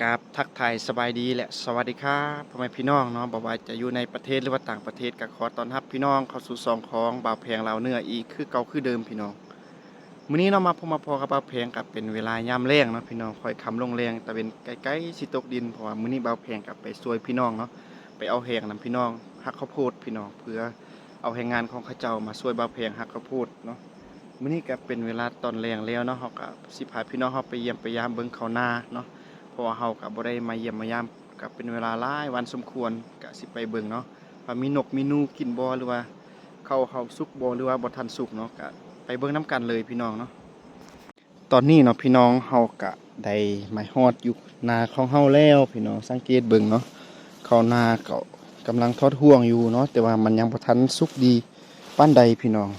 ກາບທັກທາຍສະບາຍດີ ແລະ ສະຫວັດດີຄັບ ພໍ່ແມ່ພີ່ນ້ອງເນາະ, ບໍ່ວ່າຈະຢູ່ໃນປະເທດ ຫຼືວ່າຕ່າງປະເທດ ກໍຂໍຕ້ອນຮັບພີ່ນ້ອງເຂົ້າສູ່ຊ່ອງຂອງບ່າວແພງລາວເໜືອອີກຄືເກົ່າຄືເດີມພີ່ນ້ອງ. ມື້ນີ້ເນາະ ມາພົບມາພໍ້ກັບບ່າວແພງ ກໍເປັນເວລາຍາມແລງເນາະພີ່ນ້ອງ, ຄ່ອຍຄ່ຳລົງແລງ ຕາເວັນໃກ້ໆຊິຕົກດິນ, ເພາະວ່າມື້ນີ້ບ່າວແພງກໍໄປຊ່ວຍພີ່ນ້ອງເນາະ, ໄປເອົາແຮງນຳພີ່ນ້ອງຫັກເຂົ້າໂພດພີ່ນ້ອງ, ເພື່ອເອົາແຮງງານຂອງເຂົາເຈົ້າມາຊ່ວຍບ່າວແພງຫັກເຂົ້າໂພດເນາະ. ມື້ນີ້ກໍເປັນເວລາຕອນແລງແລ້ວເນາະ, ເຮົາກໍຊິພາພີ່ນ້ອງເຮົາໄປຢ້ຽມໄປຢາມເບິ່ງເຂົ້ານາເນາະ, ເພາະວ່າເຮົາກໍບໍ່ໄດ້ມາຢ້ຽມມາຢາມ ກໍເປັນເວລາຫຼາຍວັນສົມຄວນ, ກໍຊິໄປເບິ່ງເນາະ ວ່າມີນົກມີໜູກິນບໍ່ ຫຼືວ່າເຂົ້າເຮົາສຸກບໍ່ ຫຼືວ່າບໍ່ທັນສຸກເນາະ, ກໍໄປເບິ່ງນຳກັນເລີຍພີ່ນ້ອງເນາະ. ຕອນນີ້ເນາະພີ່ນ້ອງ ເຮົາກະໄດ້ມາຮອດຢູ່ນາຂອງເຮົາແລ້ວພີ່ນ້ອງ, ສັງເກດເບິ່ງເນາະ ເຂົ້ານາກໍກຳລັງທອດຮວງຢູ່ເນາະ, ແຕ່ວ່າມັນຍັງບໍ່ທັນສຸກດີປານໃດພີ່ນ້ອງ,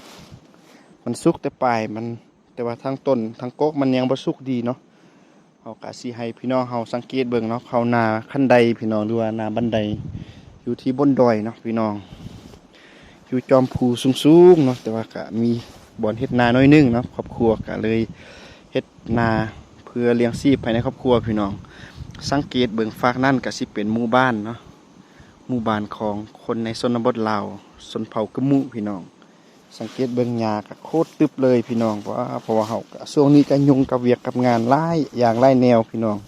ມັນສຸກແຕ່ປາຍມັນ, ແຕ່ວ່າທັງຕົ້ນທັງກົກມັນຍັງບໍ່ສຸກດີເນາະ. ເຮົາກະຊິໃຫ້ພີ່ນ້ອງເຮົາສັງເກດເບິ່ງເນາະ, ເຂົ້ານາຄັນໄດພີ່ນ້ອງ ຫຼືວ່ານາບັນໄດ ຢູ່ທີ່ບົນດອຍເນາະພີ່ນ້ອງ, ຢູ່ຈອມພູສູງໆເນາະ, ແຕ່ວ່າກະມີບ່ອນເຮັດນາໜ້ອຍໜຶ່ງເນາະ, ຄອບຄົວກະເລີຍເຮັດນາເພື່ອລ້ຽງຊີບພາຍໃນຄອບຄົວພີ່ນ້ອງ. ສັງເກດເບິ່ງຟາກນັ້ນກະຊິເປັນໝູ່ບ້ານເນາະ, ໝູ່ບ້ານຂອງຄົນໃນຊົນນະບົດລາວ ຊົນເຜົ່າກຶມມຸພີ່ນ້ອງ. ສັງເກດເບິ່ງຫຍ້າກໍໂຄດຕຶບເລີຍພີ່ນ້ອງ, ເພາະວ່າ ເພາະວ່າເຮົາກໍ ຊ່ວງນີ້ກໍຫຍຸ້ງກັບວຽກກັບງານຫຼາຍຢ່າງຫຼາຍແນວພີ່ນ້ອງ.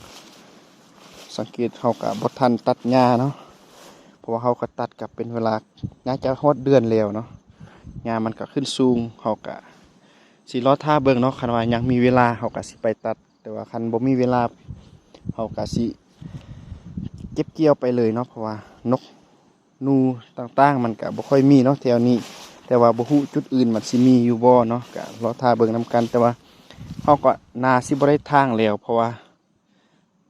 ສັງເກດເຮົາກໍບໍ່ທັນຕັດຫຍ້າເນາະ, ເພາະວ່າເຮົາກໍຕັດກໍເປັນເວລາໜ້າຈະຮອດເດືອນແລ້ວເນາະ, ຫຍ້າມັນກໍຂຶ້ນສູງ, ເຮົາກໍຊິລໍຖ້າເບິ່ງເນາະ, ຄັນວ່າຍັງມີເວລາເຮົາກໍຊິໄປຕັດ, ແຕ່ວ່າຄັນບໍ່ມີເວລາເຮົາກໍຊິເກັບກ່ຽວໄປເລີຍເນາະ, ເພາະວ່ານົກ ໜູຕ່າງໆມັນກະບໍ່ຄ່ອຍມີເນາະແຖວນີ້, ແຕ່ວ່າບໍ່ຮູ້ຈຸດອື່ນມັນຊິມີຢູ່ບໍ່ເນາະ, ກະລໍຖ້າເບິ່ງນຳກັນ. ແຕ່ວ່າເຮົາກໍໜ້າຊິບໍ່ໄດ້ຖາງແລ້ວ ເພາະວ່າ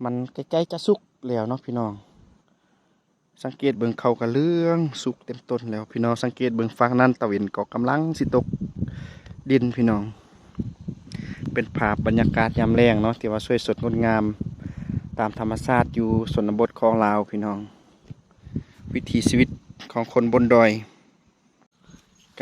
ມັນໃກ້ໆຈະສຸກແລ້ວເນາະພີ່ນ້ອງ. ສັງເກດເບິ່ງເຂົ້າກະເຫຼືອງສຸກເຕັມຕົ້ນແລ້ວພີ່ນ້ອງ, ສັງເກດເບິ່ງຟາກນັ້ນ ຕາເວັນກໍກຳລັງຊິຕົກດິນພີ່ນ້ອງ. ເປັນພາບບັນຍາກາດຍາມແລງເນາະ ທີ່ວ່າສວຍສົດງົດງາມຕາມທຳມະຊາດຢູ່ຊົນນະບົດຂອງລາວພີ່ນ້ອງ. ວິຖີຊີວິດຂອງຄົນບົນດອຍ.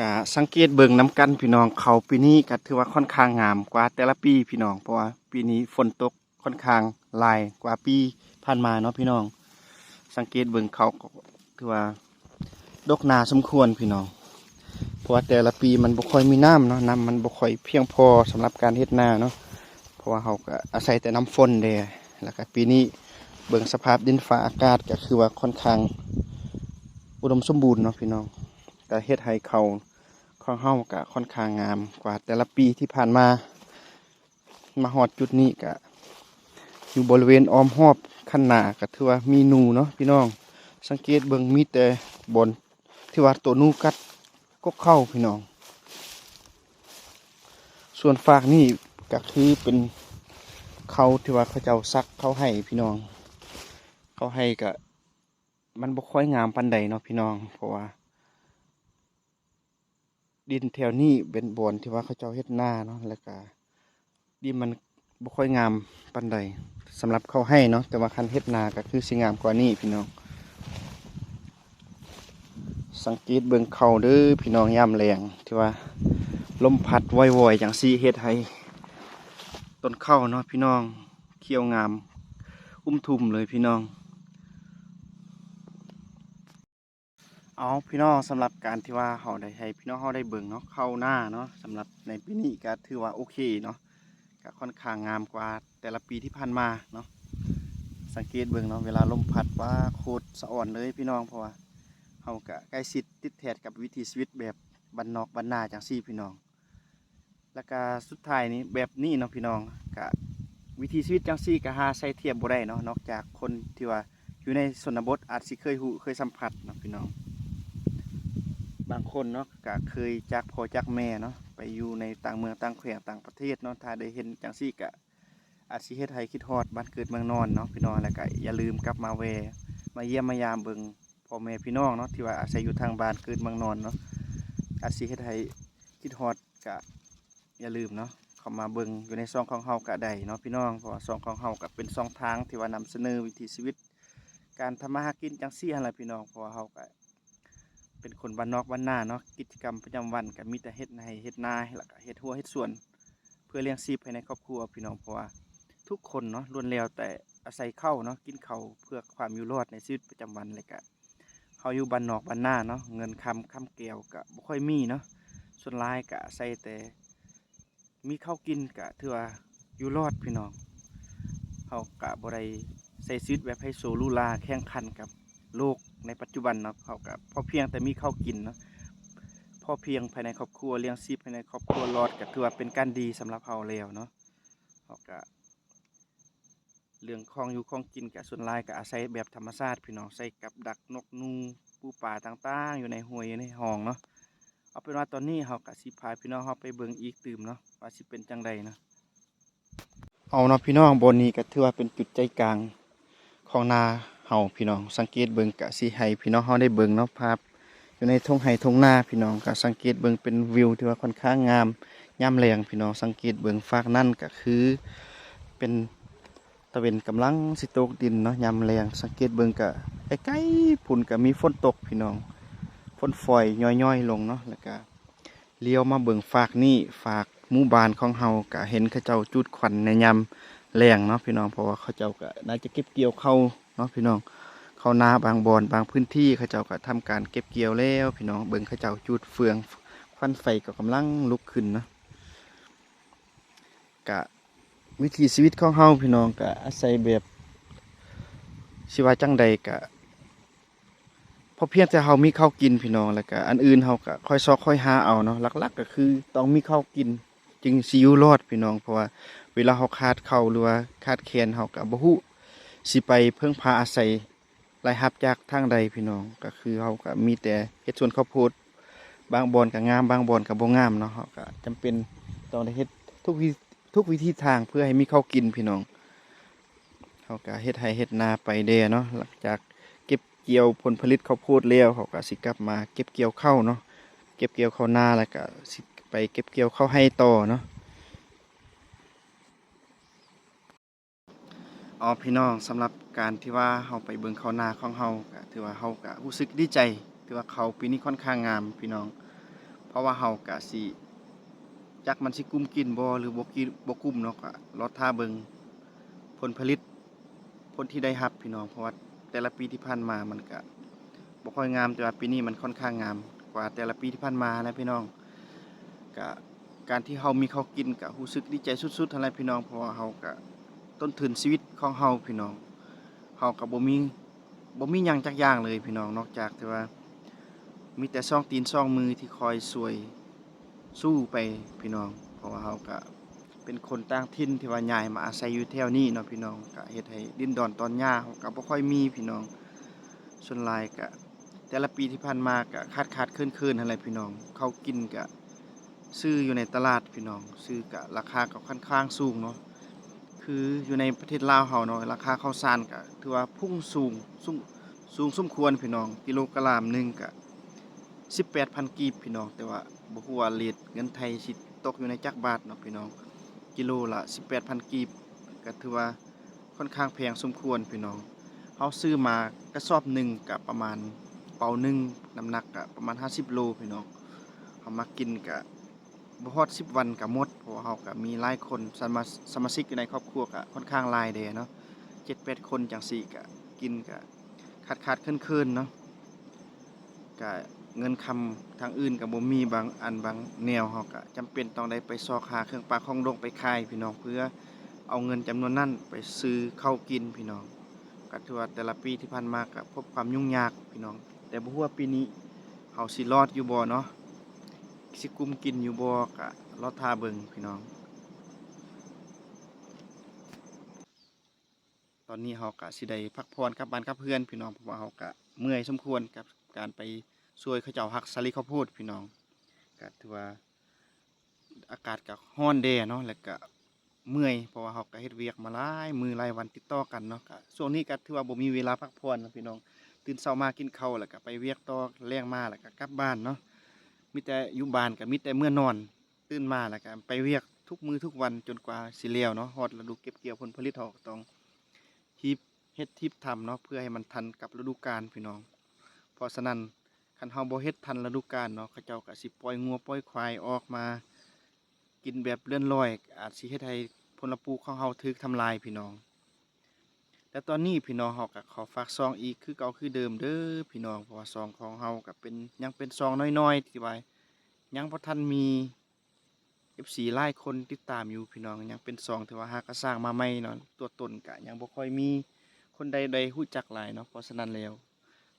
ກະສັງເກດເບິ່ງນຳກັນພີ່ນ້ອງ, ເຂົ້າປີນີ້ກະຖືວ່າຂ້ອນຂ້າງງາມກວ່າແຕ່ລະປີພີ່ນ້ອງ, ເພາະວ່າປີນີ້ຝົນຕົກຂ້ອນຂ້າງຫຼາຍກວ່າປີຜ່ານມາເນາະພີ່ນ້ອງ. ສັງເກດເບິ່ງເຂົ້າກໍຖືວ່າດົກໜາສົມຄວນພີ່ນ້ອງ, ເພາະວ່າແຕ່ລະປີມັນບໍ່ຄ່ອຍມີນ້ຳເນາະ, ນ້ຳມັນບໍ່ຄ່ອຍພຽງພໍສຳລັບການເຮັດນາເນາະ. ເພາະວ່າເຮົາກໍອາໄສແຕ່ນ້ຳຝົນເດ້, ແລ້ວກໍປີນີ້ເບິ່ງສະພາບດິນຟ້າອາກາດກໍຄືວ່າຂ້ອນຂ້າງອຸດົມສົມບູນເນາະພີ່ນ້ອງ, ກໍເຮັດໃຫ້ເຂົ້າຂອງເຮົາກໍຂ້ອນຂ້າງງາມກວ່າແຕ່ລະປີທີ່ຜ່ານມາ. ມາຮອດຈຸດນີ້ກໍຢູ່ບໍລິເວນອ້ອມຮອບຄັນນາ ກໍຖືວ່າມີໜູເນາະພີ່ນ້ອງ, ສັງເກດເບິ່ງມີແຕ່ບ່ອນ ທີ່ວ່າໂຕໜູກັດກົກເຂົ້າພີ່ນ້ອງ. ສ່ວນຟາກນີ້ກໍຄືເປັນເຂົ້າທີ່ວ່າເຂົາເຈົ້າສັກເຂົ້າໄຮ່ພີ່ນ້ອງ, ເຂົ້າໄຮ່ກໍມັນບໍ່ຄ່ອຍງາມປານໃດເນາະພີ່ນ້ອງ, ເພາະວ່າດິນແຖວນີ້ເປັນບ່ອນທີ່ວ່າເຂົາເຈົ້າເຮັດນາເນາະ, ແລ້ວກໍ ດິນມັນບໍ່ຄ່ອຍງາມປານໃດສຳລັບເຂົ້າໄຮ່ເນາະ, ແຕ່ວ່າຄັນເຮັດນາກໍຄືຊິງາມກວ່ານີ້ພີ່ນ້ອງ. ສັງເກດເບິ່ງເຂົ້າເດີພີ່ນ້ອງ, ຍາມແລງທີ່ວ່າລົມພັດວອຍໆ ຈັ່ງຊີ້ເຮັດໃຫ້ຕົ້ນເຂົ້າເນາະພີ່ນ້ອງ ຂຽວງາມອຸ້ມທຸ່ມເລີຍພີ່ນ້ອງ. ເອົາພີ່ນ້ອງ, ສຳລັບການທີ່ວ່າເຮົາໄດ້ໃຫ້ພີ່ນ້ອງເຮົາໄດ້ເບິ່ງເນາະ ເຂົ້ານາເນາະ, ສຳລັບໃນປີນີ້ກໍຖືວ່າໂອເຄເນາະ, ກໍຂ້ອນຂ້າງງາມກວ່າແຕ່ລະປີທີ່ຜ່ານມາເນາະ. ສັງເກດເບິ່ງເນາະ ເວລາລົມພັດ ວ້າ ໂຄດສະອອນເລີຍພີ່ນ້ອງ, ເພາະວ່າເຮົາກໍໃກ້ຊິດຕິດແທດກັບວິຖີຊີວິດແບບບ້ານນອກບ້ານນາຈັ່ງຊີ້ພີ່ນ້ອງ. ແລ້ວກະສຸດທ້າຍນີ້ ແບບນີ້ເນາະພີ່ນ້ອງ, ກະວິຖີຊີວິດຈັ່ງຊີ້ກະຫາໃສ່ທຽບບໍ່ໄດ້ເນາະ, ນອກຈາກຄົນທີ່ວ່າຢູ່ໃນຊົນນະບົດອາດຊິເຄີຍຮູ້ເຄີຍສຳຜັດເນາະພີ່ນ້ອງ. ບາງຄົນເນາະກະເຄີຍຈາກພໍ່ຈາກແມ່ເນາະ ໄປຢູ່ໃນຕ່າງເມືອງຕ່າງແຂວງຕ່າງປະເທດເນາະ, ຖ້າໄດ້ເຫັນຈັ່ງຊີ້ກະອາດຊິເຮັດໃຫ້ຄິດຮອດບ້ານເກີດເມືອງນອນເນາະພີ່ນ້ອງ, ແລ້ວກະຢ່າລືມກັບມາແວ່ມາຢ້ຽມມາຢາມເບິ່ງພໍ່ແມ່ພີ່ນ້ອງເນາະ ທີ່ວ່າອາໄສຢູ່ທາງບ້ານເກີດເມືອງນອນເນາະ, ອາດຊິເຮັດໃຫ້ຄິດຮອດ ກະຢ່າລືມເນາະ ເຂົ້າມາເບິ່ງຢູ່ໃນຊ່ອງຂອງເຮົາກະໄດ້ເນາະພີ່ນ້ອງ, ເພາະວ່າຊ່ອງຂອງເຮົາກະເປັນຊ່ອງທາງທີ່ວ່ານຳສະເໜີວິຖີຊີວິດການທຳມາຫາກິນຈັ່ງຊີ້ຫັ້ນລະພີ່ນ້ອງ, ເພາະວ່າເຮົາກະເປັນຄົນບ້ານນອກບ້ານນາເນາະ, ກິດຈະກຳປະຈຳວັນກະມີແຕ່ເຮັດໄຮ່ເຮັດນາ ແລ້ວກະເຮັດຮົ້ວເຮັດສວນ ເພື່ອລ້ຽງຊີບພາຍໃນຄອບຄົວພີ່ນ້ອງ, ເພາະວ່າ ທຸກຄົນເນາະ ລ້ວນແລ້ວແຕ່ອາໄສເຂົ້າເນາະ ກິນເຂົ້າເພື່ອຄວາມຢູ່ລອດໃນຊີວິດປະຈຳວັນ ແລ້ວກະເຮົາຢູ່ບ້ານນອກບ້ານນາເນາະ ເງິນຄຳຄຳແກ້ວກະບໍ່ຄ່ອຍມີເນາະ ສ່ວນຫຼາຍກະອາໄສແຕ່ ມີເຂົ້າກິນກະຖືວ່າຢູ່ລອດພີ່ນ້ອງ. ເຮົາກະບໍ່ໄດ້ໃຊ້ຊີວິດແບບໄຮໂຊຫຼູຫຼາແຂ່ງຂັນກັບໂລກໃນປັດຈຸບັນເນາະ. ເຮົາກະພໍພຽງແຕ່ມີເຂົ້າກິນເນາະ, ພໍພຽງພາຍໃນຄອບຄົວ, ລ້ຽງຊີບພາຍໃນຄອບຄົວລອດ ກະຖືວ່າເປັນການດີສຳລັບເຮົາແລ້ວເນາະ. ເຮົາກະ ເລື່ອງຂອງຢູ່ຂອງກິນກະສ່ວນຫຼາຍກະອາໄສແບບທຳມະຊາດພີ່ນ້ອງ, ໃສ່ກັບດັກນົກໜູ ປູປາຕ່າງໆ ຢູ່ໃນຫ້ວຍຢູ່ໃນຮ່ອງເນາະ. ເອົາເປັນວ່າຕອນນີ້ເຮົາກະຊິພາພີ່ນ້ອງເຮົາໄປເບິ່ງອີກຕື່ມເນາະ ວ່າຊິເປັນຈັ່ງໃດເນາະ. ເອົາເນາະພີ່ນ້ອງ, ບ່ອນນີ້ກະຖືວ່າເປັນຈຸດໃຈກາງຂອງນາເຮົາພີ່ນ້ອງ. ສັງເກດເບິ່ງກະຊິໃຫ້ພີ່ນ້ອງເຮົາໄດ້ເບິ່ງເນາະ, ພາບ ຢູ່ໃນທົ່ງໄຮ່ທົ່ງນາພີ່ນ້ອງ. ກະສັງເກດເບິ່ງເປັນວິວທີ່ວ່າຂ້ອນຂ້າງງາມຍາມແລງພີ່ນ້ອງ. ສັງເກດເບິ່ງຟາກນັ້ນກະຄືເປັນຕາເວັນກຳລັງຊິຕົກດິນເນາະ ຍາມແລງ. ສັງເກດເບິ່ງກະໄກໆພຸ້ນກະມີຝົນຕົກພີ່ນ້ອງ, ຝົນຝອຍຍ້ອຍໆລົງເນາະ. ແລ້ວກະລ້ຽວມາເບິ່ງຟາກນີ້ ຟາກໝູ່ບ້ານຂອງເຮົາ ກະເຫັນເຂົາເຈົ້າຈູດຄວັນໃນຍາມແລງເນາະພີ່ນ້ອງ, ເພາະວ່າເຂົາເຈົ້າກະໜ້າຈະເກັບກ່ຽວເຂົ້າ ເນາະພີ່ນ້ອງ. ເຂົ້ານາບາງບ່ອນບາງພື້ນທີ່ເຂົາເຈົ້າກໍທຳການເກັບກ່ຽວແລ້ວພີ່ນ້ອງ. ເບິ່ງເຂົາເຈົ້າຈູດເຟືອງ ຄວັນໄຟກໍກຳລັງລຸກຂຶ້ນເນາະ. ກະວິຖີຊີວິດຂອງເຮົາພີ່ນ້ອງ ກະອາໄສແບບ ຊິວ່າຈັ່ງໃດ ກະພໍພຽງແຕ່ເຮົາມີເຂົ້າກິນພີ່ນ້ອງ, ແລ້ວກະອັນອື່ນເຮົາກະຄ່ອຍຊອກຄ່ອຍຫາເອົາເນາະ. ຫຼັກໆກໍຄືຕ້ອງມີເຂົ້າກິນ ຈຶ່ງຊິຢູ່ລອດພີ່ນ້ອງ, ເພາະວ່າເວລາເຮົາຂາດເຂົ້າ ຫຼືວ່າຂາດແຄນ ເຮົາກໍບໍ່ຮູ້ຊິໄປເພິ່ງພາອາໄສລາຍຮັບຈາກທາງໃດພີ່ນ້ອງ. ກໍຄືເຮົາກໍມີແຕ່ເຮັດສວນເຂົ້າໂພດ, ບາງບ່ອນກໍງາມ ບາງບ່ອນກໍບໍ່ງາມເນາະ. ເຮົາກໍຈຳເປັນຕ້ອງໄດ້ເຮັດທຸກວິ ທຸກວິທີທາງເພື່ອໃຫ້ມີເຂົ້າກິນພີ່ນ້ອງ. ເຮົາກໍເຮັດໄຮ່ເຮັດນາໄປແດ່ເນາະ, ຫຼັງຈາກເກັບກ່ຽວຜົນຜະລິດເຂົ້າໂພດແລ້ວ ເຮົາກໍຊິກັບມາເກັບກ່ຽວເຂົ້າເນາະ, ເກັບກ່ຽວເຂົ້ານາ ແລ້ວກໍຊິໄປເກັບກ່ຽວເຂົ້າໄຮ່ຕໍ່ເນາະ. ອໍ ພີ່ນ້ອງ, ສຳລັບການທີ່ວ່າເຮົາໄປເບິ່ງເຂົ້ານາຂອງເຮົາ ກໍຖືວ່າເຮົາກໍຮູ້ສຶກດີໃຈ, ຖືວ່າເຂົ້າປີນີ້ຂ້ອນຂ້າງງາມພີ່ນ້ອງ. ເພາະວ່າເຮົາກໍຊິ ຈັກມັນຊິກຸ້ມກິນບໍ່ ຫຼືບໍ່ກິນ ບໍ່ກຸ້ມເນາະ, ກໍລໍຖ້າເບິ່ງຜົນຜະລິດ ຜົນທີ່ໄດ້ຮັບພີ່ນ້ອງ. ເພາະວ່າແຕ່ລະປີທີ່ຜ່ານມາມັນກະບໍ່ຄ່ອຍງາມ, ແຕ່ວ່າປີນີ້ມັນຂ້ອນຂ້າງງາມກວ່າແຕ່ລະປີທີ່ຜ່ານມານະພີ່ນ້ອງ. ກະການທີ່ເຮົາມີເຂົ້າກິນກະຮູ້ສຶກດີໃຈສຸດໆຫັ້ນແຫຼະພີ່ນ້ອງ, ເພາະວ່າເຮົາກະ ຕົ້ນທຶນຊີວິດຂອງເຮົາພີ່ນ້ອງ, ເຮົາກະບໍ່ມີ ບໍ່ມີຫຍັງຈັກຢ່າງເລີຍພີ່ນ້ອງ, ນອກຈາກທີ່ວ່າມີແຕ່ສອງຕີນສອງມືທີ່ຄອຍຊ່ວຍ ສູ້ໄປພີ່ນ້ອງ. ເພາະວ່າເຮົາກະເປັນຄົນຕ່າງຖິ່ນທີ່ວ່າຍ້າຍມາອາໄສຢູ່ແຖວນີ້ເນາະພີ່ນ້ອງ, ກະເຮັດໃຫ້ດິນດອນຕອນຫຍ້າເຮົາກະບໍ່ຄ່ອຍມີພີ່ນ້ອງ. ສ່ວນຫຼາຍກະແຕ່ລະປີທີ່ຜ່ານມາກະຂາດໆເຂີນໆຫັ້ນແຫຼະພີ່ນ້ອງ, ເຂົ້າກິນກະຊື້ຢູ່ໃນຕະຫຼາດພີ່ນ້ອງ, ຊື້ກະລາຄາກໍຂ້ອນຂ້າງສູງເນາະ. ຄືຢູ່ໃນປະເທດລາວເຮົາເນາະ, ລາຄາເຂົ້າສານກະຖືວ່າພຸ່ງສູງ ສູງ ສູງສົມຄວນພີ່ນ້ອງ, ກິໂລກະລາມໜຶ່ງກະ ສິບແປດພັນກີບພີ່ນ້ອງ, ແຕ່ວ່າບໍ່ຮູ້ວ່າເຣດເງິນໄທຊິຕົກຢູ່ໃນຈັກບາດເນາະພີ່ນ້ອງ. ກິໂລລະສິບແປດພັນກີບ ກໍຖືວ່າຂ້ອນຂ້າງແພງສົມຄວນພີ່ນ້ອງ. ເຮົາຊື້ມາກະສອບໜຶ່ງກະປະມານ ເປົາໜຶ່ງ ນ້ຳໜັກກະປະມານຫ້າສິບໂລພີ່ນ້ອງ. ເຮົາມາກິນກະບໍ່ຮອດສິບວັນກະໝົດ, ເພາະວ່າເຮົາກະມີຫຼາຍຄົນ ສະມາ ສະມາຊິກຢູ່ໃນຄອບຄົວກະຂ້ອນຂ້າງຫຼາຍແດ່ເນາະ, ເຈັດແປດຄົນຈັ່ງຊີ້ ກະກິນກະ ຂາດໆເຂີນໆເນາະ. ກະເງິນຄຳທາງອື່ນກະບໍ່ມີ, ບາງອັນບາງແນວເຮົາກະຈຳເປັນຕ້ອງໄດ້ໄປຊອກຫາເຄື່ອງປ່າຂອງດົງໄປຂາຍພີ່ນ້ອງ, ເພື່ອເອົາເງິນຈຳນວນນັ້ນໄປຊື້ເຂົ້າກິນພີ່ນ້ອງ. ກະຖືວ່າແຕ່ລະປີທີ່ຜ່ານມາກະພົບຄວາມຫຍຸ້ງຍາກພີ່ນ້ອງ, ແຕ່ບໍ່ຮູ້ວ່າປີນີ້ເຮົາຊິລອດຢູ່ບໍ່ເນາະ, ຊິກຸ້ມກິນຢູ່ບໍ່, ກະລໍຖ້າເບິ່ງພີ່ນ້ອງ. ຕອນນີ້ເຮົາກະຊິໄດ້ພັກຜ່ອນກັບບ້ານກັບເຮືອນພີ່ນ້ອງ, ເພາະວ່າເຮົາກະເມື່ອຍສົມຄວນກັບການໄປຊ່ວຍເຂົາເຈົ້າຫັກສາລີເຂົ້າໂພດພີ່ນ້ອງ. ກະຖືວ່າອາກາດກະຮ້ອນແດ່ເນາະ, ແລ້ວກະເມື່ອຍ ເພາະວ່າເຮົາກະເຮັດວຽກມາຫຼາຍມື້ຫຼາຍວັນຕິດຕໍ່ກັນເນາະ. ກະຊ່ວງນີ້ກະຖືວ່າບໍ່ມີເວລາພັກຜ່ອນເນາະພີ່ນ້ອງ, ຕື່ນເຊົ້າມາກິນເຂົ້າ ແລ້ວກະໄປວຽກຕໍ່, ແລງມາແລ້ວກະກັບບ້ານເນາະ. ມີແຕ່ຢູ່ບ້ານກະມີແຕ່ເມືອນອນ. ຕື່ນມາແລ້ວກະໄປວຽກທຸກມື້ທຸກວັນຈົນກວ່າຊິແລ້ວເນາະ, ຮອດລະດູເກັບກ່ຽວຜົນຜະລິດ ເຮົາກໍຕ້ອງຮີບເຮັດຮີບທຳເນາະ ເພື່ອໃຫ້ມັນທັນກັບລະດູການພີ່ນ້ອງ. ເພາະສະນັ້ນ ຄັນເຮົາບໍ່ເຮັດທັນລະດູການເນາະ, ເຂົາເຈົ້າກໍຊິປ່ອຍງົວປ່ອຍຄວາຍອອກມາກິນແບບເລື່ອນລອຍ, ອາດຊິເຮັດໃຫ້ ຜົນລະປູກຂອງເຮົາຖືກທຳລາຍພີ່ນ້ອງ. ແລະຕອນນີ້ພີ່ນ້ອງເຮົາກໍຂໍຝາກຊ່ອງອີກຄືເກົ່າຄືເດີມເດີພີ່ນ້ອງ, ເພາະວ່າຊ່ອງຂອງເຮົາກໍເປັນ ຍັງເປັນຊ່ອງນ້ອຍໆ ທີ່ວ່າຍັງບໍ່ທັນມີ ເອັຟຊີຫຼາຍຄົນຕິດຕາມຢູ່ພີ່ນ້ອງ, ຍັງເປັນຊ່ອງທີ່ວ່າຫາກະສ້າງມາໃໝ່ເນາະ, ຕົວຕົນກະຍັງບໍ່ຄ່ອຍມີຄົນໃດໄດ້ຮູ້ຈັກຫຼາຍເນາະ. ເພາະສະນັ້ນແລ້ວ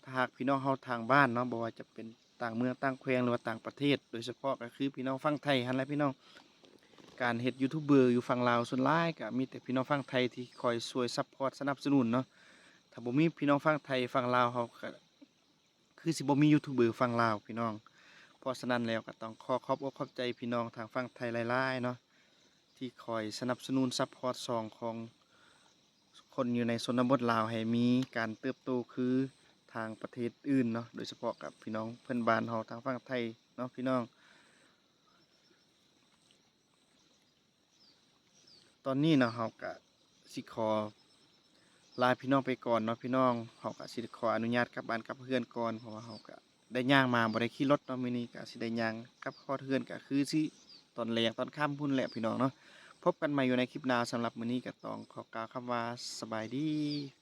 ຖ້າຫາກພີ່ນ້ອງເຮົາທາງບ້ານເນາະ, ບໍ່ວ່າຈະເປັນຕ່າງເມືອງຕ່າງແຂວງ ຫຼືວ່າຕ່າງປະເທດ, ໂດຍສະເພາະກໍຄືພີ່ນ້ອງຝັ່ງໄທຫັ້ນແຫຼະພີ່ນ້ອງ, ການເຮັດຢູທູບເບີຢູ່ຝັ່ງລາວສ່ວນຫຼາຍກໍມີແຕ່ພີ່ນ້ອງຝັ່ງໄທທີ່ຄອຍຊ່ວຍຊັບພອດສະໜັບສະໜູນເນາະ. ຖ້າບໍ່ມີພີ່ນ້ອງຝັ່ງໄທ ຝັ່ງລາວເຮົາກໍ ຄືຊິບໍ່ມີຢູທູບເບີຝັ່ງລາວພີ່ນ້ອງ. ເພາະສະນັ້ນແລ້ວກໍຕ້ອງຂໍຂອບອົກຂອບໃຈພີ່ນ້ອງທາງຝັ່ງໄທຫຼາຍໆເນາະ ທີ່ຄອຍສະໜັບສະໜູນຊັບພອດຊ່ອງຂອງຄົນຢູ່ໃນຊົນນະບົດລາວ ໃຫ້ມີການເຕີບໂຕຄືທາງປະເທດອື່ນເນາະ, ໂດຍສະເພາະກັບພີ່ນ້ອງເພື່ອນບ້ານເຮົາທາງຝັ່ງໄທເນາະພີ່ນ້ອງ. ຕອນນີ້ເນາະ ເຮົາກະຊິຂໍລາພີ່ນ້ອງໄປກ່ອນເນາະພີ່ນ້ອງ, ເຮົາກະຊິຂໍອະນຸຍາດກັບບ້ານກັບເຮືອນກ່ອນ ເພາະວ່າເຮົາກະໄດ້ຍ່າງມາ ບໍ່ໄດ້ຂີ່ລົດເນາະ, ມື້ນີ້ກະຊິໄດ້ຍ່າງກັບຮອດເຮືອນ ກະຄືຊິຕອນແລງຕອນຄ່ຳພຸ້ນແຫຼະພີ່ນ້ອງເນາະ. ພົບກັນໃໝ່ຢູ່ໃນຄລິບໜ້າ, ສຳລັບມື້ນີ້ກະຕ້ອງຂໍກ່າວຄຳວ່າສະບາຍດີ.